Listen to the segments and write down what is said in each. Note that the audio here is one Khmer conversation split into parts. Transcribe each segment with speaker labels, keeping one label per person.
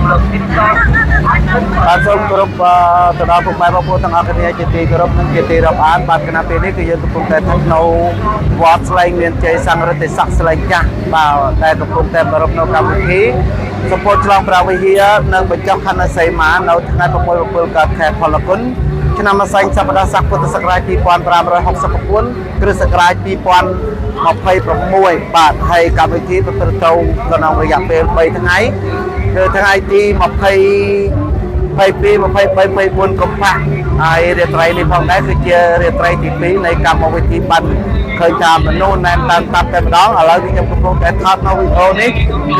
Speaker 1: បាទសូមគោរពអឺទៅដល់ពុកម៉ែបងប្អូនទាំងអស់គ្នាជាទីគោរពនិងជាទីរាប់អានបាទគណៈពេលនេះគឺយើងកំពុងតែស្ថិតនៅវត្តស្លែងមានជ័យសង្ឃរិទ្ធិស័កស្លែងចាស់បាទដែលកំពុងតែប្រារព្ធនៅកម្មវិធីសម្ពោធឆ្លងព្រះវិហារនិងបញ្ចុះខណ្ឌសីមានៅថ្ងៃ6 7កើតខែផលគុណឆ្នាំម្សិលសប្តាហ៍ស័កពុទ្ធសករាជ2569គ្រិស្តសករាជ2026បាទហើយកម្មវិធីប្រព្រឹត្តទៅក្នុងរយៈពេល3ថ្ងៃគឺថ្ងៃទី20 22 23 24កុម្ភៈហើយរាត្រីនេះផងដែរគឺជារាត្រីទី2នៃកម្មវិធីបានឃើញថាមនុស្សណែនតាន់តាប់តែម្ដងឥឡូវនេះខ្ញុំកំពុងតែថតនៅវីដេអូនេះ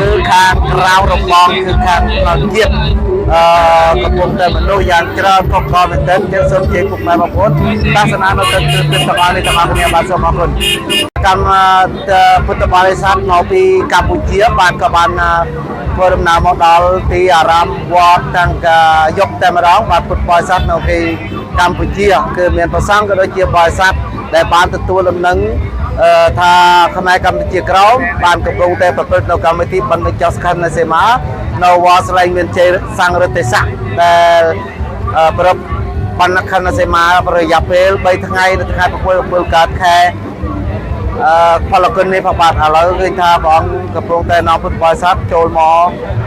Speaker 1: គឺខាងក្រៅរបងគឺខាងផ្លូវជាតិអឺកំពុងតែមនុស្សយ៉ាងច្រើនកកកមែនទែនចឹងសូមជម្រាបពុកម៉ែបងប្អូនទស្សនានៅទិដ្ឋភាពទាំងអស់នេះទាំងអស់គ្នាបាទសូមអរគុណកម្មពុទ្ធបរិស័ទមកពីកម្ពុជាបាទក៏បានធ្វើដំណើរមកដល់ទីអារាមវត្តតាំងយប់តែម្ដងបាទពុទ្ធបរិស័ទនៅពីកម្ពុជាគឺមានប្រសង់ក៏ដូចជាបរិស័ទដែលបានទទួលដំណឹងថាខ្មែរកម្ពុជាក្រោមបានកំពុងតែប្រព្រឹត្តនៅកម្មវិធីបុណ្យបញ្ចុះខណ្ឌសីមានៅវត្តស្លែងមានជ័យសង្ឃរិទ្ធិស័កដែលប្រពបណ្ណខណ្ឌសីមារយៈពេល3ថ្ងៃនៅថ្ងៃ6 7កើតខែ អឺផលគុណនេះផងបាទឥឡូវឃើញថាព្រះអង្គកំពុងតែនាំពុទ្ធបរិស័ទចូលមក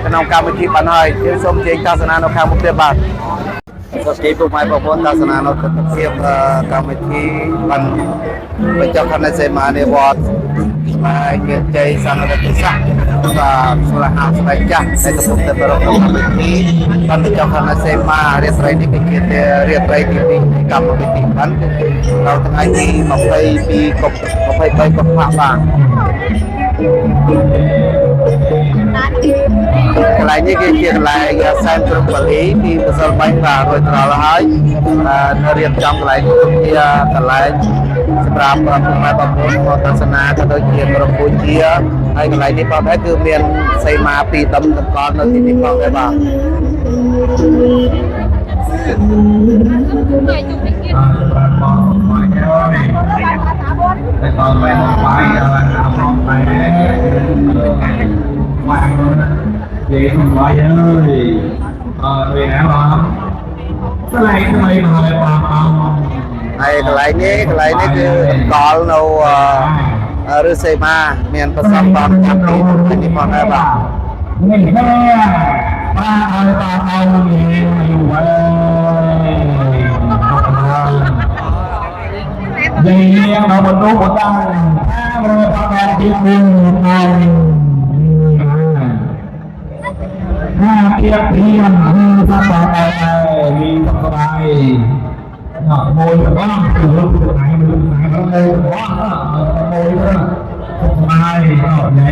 Speaker 1: ក្នុងកម្មវិធីបានហើយយើងសូមជែកទស្សនានៅខាងមុខទៀតបាទសូមជម្រាបពុកម៉ែបងប្អូនទស្សនានៅទស្សនភាពកម្មវិធីបានបញ្ចុះខណ្ឌសីមានៃវត្តខ្មែរមានជ័យសង្ឃរិទ្ធិស័កបាទស្លាហាស្បែកចាស់ដែលកំពុងតែប្រារព្ធក្នុងកម្មវិធីបានបញ្ចុះខណ្ឌសីមារាត្រីនេះគឺជារាត្រីទី2នៃកម្មវិធីបាននៅថ្ងៃទី22កុម្ភៈ23កុម្ភៈបាទកន្លែងនេះគឺជាកន្លែងសែនគ្រប់បាលីពីម្សិលមិញបាទរួចត្រល់ហើយនៅរៀបចំកន្លែងនេះជាកន្លែងសម្រាប់ពុកម៉ែបងប្អូនមកទស្សនាក៏ដូចជាក្រុមពូជាហើយកន្លែងនេះផងដែរគឺមានសីមាពីរដុំតម្កល់នៅទីនេះផងដែរបាទ
Speaker 2: បាទបងបាយហើយតែបងបាយបាយអរបងបាយបាយនិយាយបាយអើយអឺវាណាបងស្លែកថ្មីមកហើយបងបង
Speaker 1: ហើយកន្លែងនេះកន្លែងនេះគឺតម្កល់នៅឬសីមាមានប្រសពបងចាប់ពីនេះផងដែរបាទ
Speaker 2: នេះហេបាទឲ្យបងឲ្យយូរហើយយាយដល់បន្ទុកបតាំងតាមរកការទី1ហើយហាទៀបធៀមហាសប្បាយអើមានសប្បាយណោះមួយរបស់គឺលោកពីថ្ងៃមួយថ្ងៃមួយរបស់មួយសប្បាយអត់ណែ